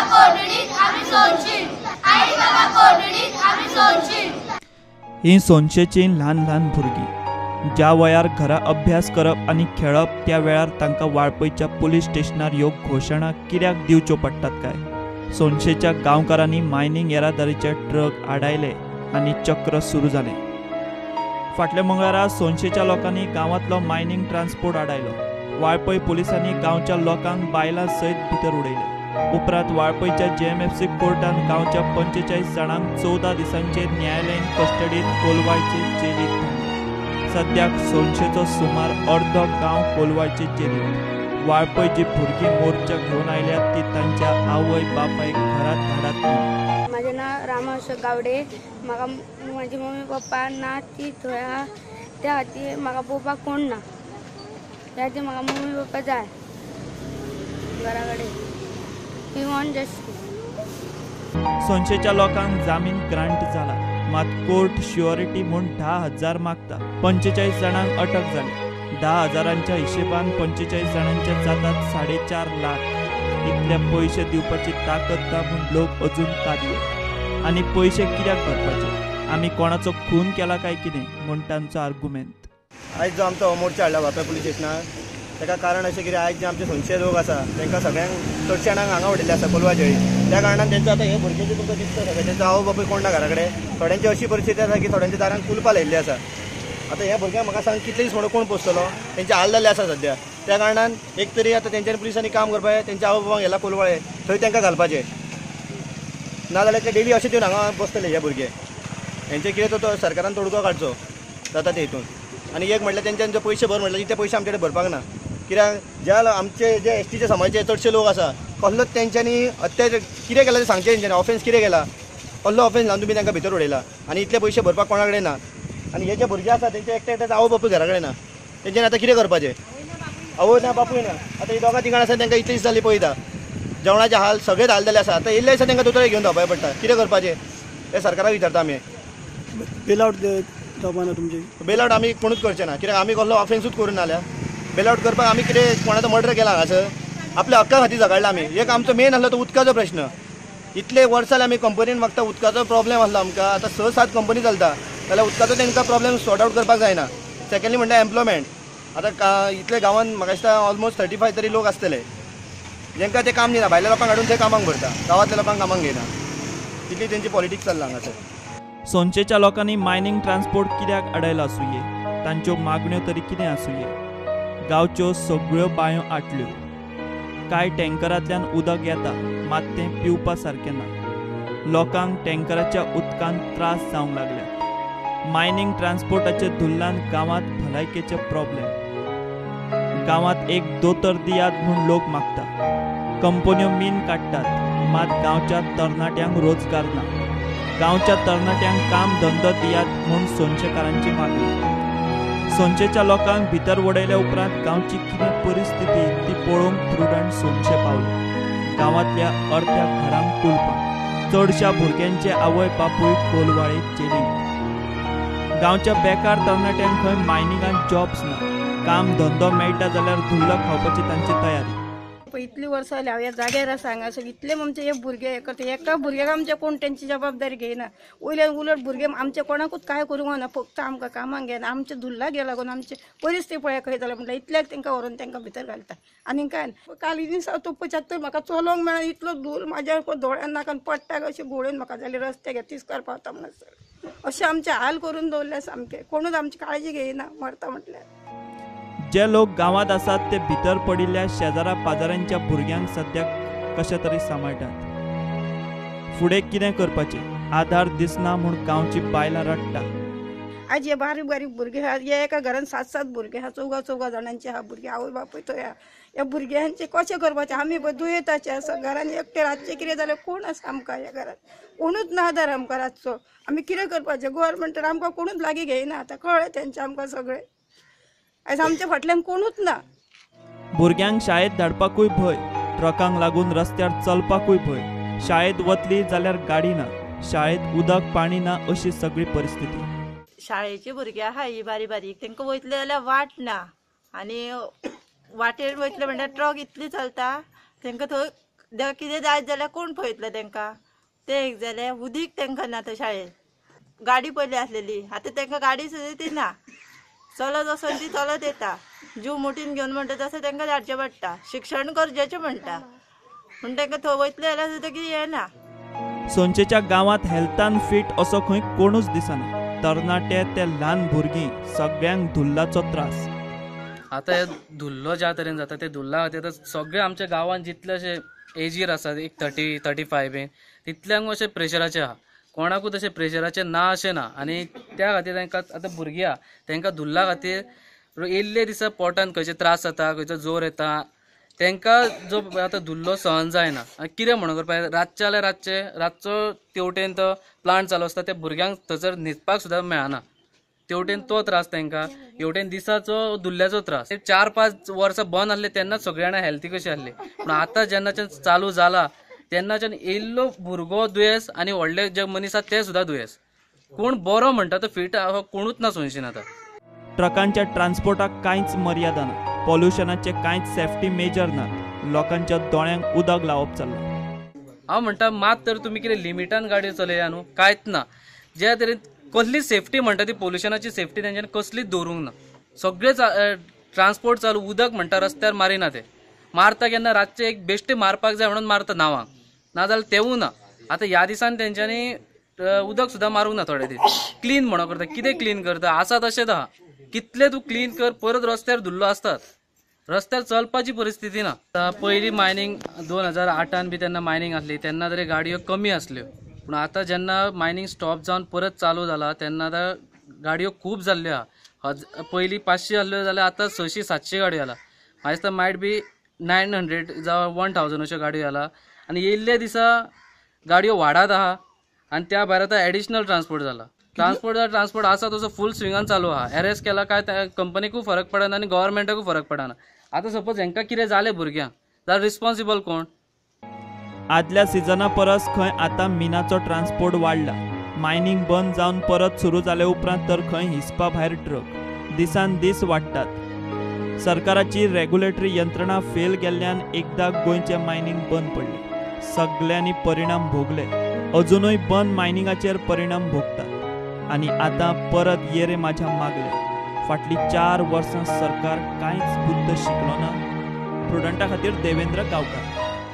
कोडणीत आमी सोंशी, आई बाबा कोडणीत आमी सोंशी। ही सोनशेची ल्हान ल्हान भुरगीं ज्या वयार घरा अभ्यास करप आनी खेळप त्या वेळार तांकां वाळपयच्या पुलीस स्टेशनार ह्यो घोशणा कित्याक दिवच्यो पडटात काय? सोनशेच्या गांवकारांनी मायनींग येरादारीचे ट्रक आडायले आनी चक्र सुरू जालें। फाटल्या मंगळारा सोनशेच्या लोकांनी गांवांतलो मायनींग ट्रान्सपोर्ट आडायलो। वाळपय पुलिसांनी गांवच्या लोकांक बायलां सयत भितर उडयले। उपरांत वाळपयच्या JMFC कोर्टान गांवच्या 45 जाणांक 14 दिसांचे न्यायालयीन कस्टडीत कोलवाळचे जेलीत धाडले। सद्याक सोनशेचो सुमार अर्दो गांव कोलवाळचे जेलीत। वाळपय जी भुरगीं मोर्चा घेवन आयल्यात ती तांच्या आवय बापायक घरात धाडात न्हय। म्हाजें नांव रामा अशोक गावडे। म्हाका म्हाजी मम्मी पप्पा ना, ती थंय आहा, त्या खातीर म्हाका पळोवपाक कोण ना, त्या खातीर म्हाका मम्मी पप्पा जाय घरा कडेन। We want justice. सोनशेच्या लोकांक जामीन ग्रांट जाला, मात कोर्ट श्युअरिटी म्हूण 10,000 मागता। 45 जाणांक अटक जाली। 10,000च्या हिशेबान 45 जाणांचे जातात 4.5 लाख। इतले पयशे दिवपाची ताकद ना म्हूण लोक अजून कादये। आनी पयशे कित्याक भरपाचे? आमी कोणाचो खून केला काय कितें म्हूण तांचो आर्गुमेंत। आयज जो आमचो मोर्चा हाडला वाळपय पुलीस स्टेशनार, ताका कारण अशें कितें आयज जे आमचे सोनशे लोक आसा तांकां सगळ्यांक चडशे जाणांक हांगा उडयल्ले आसा कोलवा जेळी। त्या कारणान तेंचो आतां हे भुरगे जे तुमकां दिसता सगळें तेंचो आवय बापूय कोण ना घरा कडेन। थोड्यांची अशी परिस्थिती आसा की थोड्यांच्या दारांक कुलपां लायिल्लीं आसा। आतां ह्या भुरग्यांक म्हाका सांग कितले दीस म्हणून कोण पोसतलो? तेंचे हाल जाल्ले आसा सद्या। त्या कारणान एक तरी आतां तेंच्यांनी पुलिसांनी काम करपाचें, तेंच्या आवय बापायक व्हेला कोलवाळे थंय तांकां घालपाचें, नाजाल्यार ते डेली अशें दिवन हांगा बसतले हे भुरगे। हेंचे कितें तो सरकारान तोडगो काडचो जाता ते हितून। आनी एक म्हटल्यार तेंच्यानी जे पयशे भर म्हटल्यार तितले पयशे आमचे कडेन भरपाक ना, कित्याक ज्या आमचे जे एसटीचे समाजाचे चडशे लोक आसा कसलोच तेंच्यांनी अत्याचार कितें केला तें सांगचें, तेंच्यांनी ऑफेन्स कितें केला, कसलो ऑफेन्स लावन तुमी तांकां भितर उडयला आनी इतले पयशे भरपाक कोणा कडेन ना। आनी हे जे भुरगे आसा तेंचे एकटे एकट्याचे आवय बापूय घरा कडेन ना, तेंच्यांनी आतां कितें करपाचें? आवय ना बापूय ना, आतां ही दोगां तिगां आसा तांकां इतले दीस जाले पळयता, जेवणाचे हाल सगळेच हाल जाल्ले आसा। आतां इल्ले दिसा तांकां दोतोर घेवन धांवपाक पडटा। कितें करपाचें हें सरकाराक विचारता आमी। बेलआउट जावपा ना तुमची? बेलआउट आमी कोणूच करचे ना, कित्याक आमी कसलो ऑफेन्सूच करून नाल्या। बेलआउट करपाक आमी कितें कोणाचो मर्डर केला हांगासर? आपल्या हक्का खातीर झगडला आमी। एक आमचो मेन आसलो तो उदकाचो प्रश्न। इतले वर्सां जाले आमी कंपनीन मागता, उदकाचो प्रॉब्लेम आसलो आमकां। आतां 6-7 कंपनी चलता जाल्यार उदकाचो तांकां प्रॉब्लेम सॉर्ट आवट करपाक जायना। सेकंडली म्हणल्यार एम्प्लॉयमेंट। आतां इतले गांवांत म्हाका दिसता ऑलमोस्ट 35 तरी लोक आसतले जेंकां ते काम दिना, भायल्या लोकांक हाडून ते कामाक भरता, गांवांतल्या लोकांक कामाक घेयना। तितली तेंची पॉलिटिक्स चल्ला हांगासर। सोनशेच्या लोकांनी मायनींग ट्रान्सपोर्ट कित्याक आडायला आसुये? तांच्यो मागण्यो तरी कितें आसुये? गांवच्यो सगळ्यो बांयो आटल्यो। कांय टँकरांतल्यान उदक येता, मात तें पिवपा सारकें ना। लोकांक टँकराच्या उदकान त्रास जावंक लागल्यात। मायनींग ट्रान्सपोर्टाचे धुल्लान गांवांत भलायकेचे प्रॉब्लेम। गांवांत एक दोतोर दियात म्हूण लोक मागता। कंपन्यो मीन काडटात, मात गांवच्या तरणाट्यांक रोजगार ना। गांवच्या तरणाट्यांक काम धंदो दियात म्हूण सोनशेकारांची मागणी। सोनशेच्या लोकांक भितर वडयल्या उपरांत गांवची कितें परिस्थिती ती पळोवंक प्रुडंट सोनशे पावले। गांवांतल्या अर्द्या घरांक कुलपां, चडशा भुरग्यांचे आवय बापूय कोलवाळे जेलींत। गांवच्या बेकार तरणाट्यांक खंय मायनिंगांत जॉब्स ना, काम धंदो मेळटा जाल्यार धुल्ल खावपाची तांची तयारी। इतली वर्सां जाली हांव ह्या जाग्यार आसा हांगासर, इतले आमचे हे भुरगे हे करता, एका भुरग्याक आमचे कोण तेंची जबाबदारी घेयना। वयल्यान उलट भुरगे आमचे कोणाकूच कांय करूंक ना, फक्त आमकां कामाक घेयना। आमचे धुल्लाक गेला लागून आमची परिस्थिती पळय खंय जाल्या म्हटल्यार इतल्याक तांकां व्हरून तांकां भितर घालता आनी कांय ना। काल दिसा तो पच्यात्तर म्हाका चलोवंक मेळना, इतलो धूल म्हाज्या दोळ्यान नाकान पडटा अशें गोळून म्हाका जाली रस्त्याक तिस्कार पावता म्हणसर अशें आमचे हाल करून दवरले सामके, कोणूच आमची काळजी घेयना मरता म्हटल्यार। जे लोक गांवांत आसात ते भितर पडिल्ल्या शेजारा पाजाऱ्यांच्या भुरग्यांक सद्याक कशें तरी सांबाळटात। फुडें कितें करपाचें आधार दिसना म्हूण गांवची बायलां रडटा। आज हे बारीक बारीक भुरगे आहा, हे एका घरान 7-7 भुरगे आहा, 4-4 जाणांचे आहा भुरगे, आवय बापूय थंय आहा। ह्या भुरग्यांचे कशें करपाचें? आमी पळय दुयेंताचे आसा, घरान एकटे रातचें कितें जाल्यार कोण आसा आमकां? ह्या घरान कोणूच ना आदार आमकां रातचो। आमी कितें करपाचें? गोवोरमेंटान आमकां कोणूच लागीं घेयना। आतां कळ्ळें तेंचें आमकां सगळें, आयज आमच्या फाटल्यान कोणूच ना। भुरग्यांक शाळेंत धाडपाकूय भंय, ट्रकांक लागून रस्त्यार चलपाकूय भंय। शाळेंत वतली जाल्यार गाडी ना, शाळेंत उदक पाणी ना, अशी सगळी परिस्थिती। शाळेची भुरगीं आहा ही बारीक बारीक, तांकां वयतले जाल्यार वाट ना आनी वाटेर वयतले म्हणल्यार ट्रक इतली चलता तांकां थंय कितें जायत जाल्यार कोण पळयतलो तांकां? तें एक जालें. उदीक तांकां ना थंय शाळेन. गाडी पयली आसलेली, आतां तांकां गाडी सुद्दां ती ना. चलत वचून ती चलत येता. जीव मुठीन घेवन म्हणटा तसें तांकां धाडचें पडटा. शिक्षण गरजेचें म्हणटा, पूण तांकां थंय वयतलें जाल्यार सुद्दां कितें येना. सोनचेच्या गांवांत हेल्थान फिट असो खंय कोणूच दिसना. तरणाटे ते ल्हान भुरगीं सगळ्यांक धुल्लाचो त्रास. आतां हे धुल्लो ज्या तरेन जाता ते धुल्ला खातीर आतां सगळे आमच्या गांवांत जितले अशे एजीर आसात, एक 30, 35 बीन, तितल्यांक अशें प्रेशराचें आहा. कोणाकूच अशें प्रेशराचें ना अशें ना. आनी त्या खातीर तांकां आतां भुरगीं आहा तांकां धुल्ला खातीर येयल्ले दिसा पोटान खंयचे त्रास जाता, खंयचो जोर येता, तांकां जो आतां धुल्लो सहन जायना. आनी कितें म्हणून करपाक, रातचें जाल्यार रातचें, रातचो तेवटेन तो प्लांट चालू आसता, त्या भुरग्यांक थंयसर न्हिदपाक सुद्दां मेळना. तेवटेन तो त्रास तांकां, हेवटेन दिसाचो धुल्ल्याचो त्रास. 4-5 वर्सां बंद आसले तेन्नाच सगळे जाणां हेल्थी कशी आसली, पूण आतां जेन्नाच्यान चालू जाला तेन्नाच्यान येयल्लो भुरगो दुयेंस आनी व्हडले जे मनीस आसा ते सुद्दां दुयेंस. कोण बरो म्हणटा तो फिट कोणूच ना सोंशीन. आतां ट्रकांच्या ट्रान्सपोर्टाक कांयच मर्यादा ना, पॉल्युशनाचे कांयच सेफ्टी मेजर ना, लोकांच्या दोळ्यांक उदक लावप चल्लां. हांव म्हणटा मात तर तुमी कितें लिमिटान गाडयो चलया न्हू, कांयच ना. ज्या तरेन कसली सेफ्टी म्हणटा ती पोल्युशनाची सेफ्टी तेंच्यांनी कसलीच दवरूंक ना. सगळे ट्रान्सपोर्ट चालू, उदक म्हणटा रस्त्यार मारिना, ते मारता केन्ना रातचे एक बेश्टे मारपाक जाय म्हणून मारता नांवांक, नाजाल्यार तेवूय ना. आतां ह्या दिसान तेंच्यांनी उदक सुद्दां मारूंक ना थोडे दीस. क्लीन म्हणून करता, कितें क्लीन करता, आसा तशेंच आहा. कितले तूं क्लीन कर, परत रस्त्यार धुल्लो आसतात, रस्त्यार चलपाची परिस्थिती ना. पयलीं मायनींग 2008 बी तेन्ना मायनींग आसली तेन्ना तरी गाडयो कमी आसल्यो, पूण आतां जेन्ना मायनींग स्टॉप जावन परत चालू जाला तेन्ना आतां गाडयो खूब जाल्ल्यो आहा. पयलीं 500 आसल्यो जाल्यार आतां 600-700 गाडयो जाला. म्हाका दिसता मायट बी 900 जावं 1000 अश्यो गाडयो जाला. आनी येयल्ले दिसा गाडयो वाडत आहा. आनी त्या भायर आतां एडिशनल ट्रान्सपोर्ट जाला. ट्रान्सपोर्ट आसा तसो फूल स्विंगान चालू आहा. एरेस्ट केला काय कंपनीकूय फरक पडना आनी गव्हर्मेंटाकूय फरक पडना. आतां सपोज हेंकां कितें जालें भुरग्यांक जाल्यार रिस्पोन्सिबल कोण? आदल्या सिजना परस खंय आतां मिनाचो ट्रान्सपोर्ट वाडला. मायनींग बंद जावन परत सुरू जाले उपरांत तर खंय हिसपा भायर ट्रक दिसान दीस वाडटात. सरकाराची रेग्युलेटरी यंत्रणा फेल गेल्ल्यान एकदां गोंयचें मायनींग बंद पडलें. सगल्यांनी परिणाम भोगले, अजुनूय बंद मायनिंगाचेर परिणाम भोगतात. आनी आतां परत ये रे माझ्या मागले. फाटलीं 4 वर्सां सरकार कांयच बुद्द शिकलो ना. प्रुडंटा खातीर देवेंद्र गांवकार.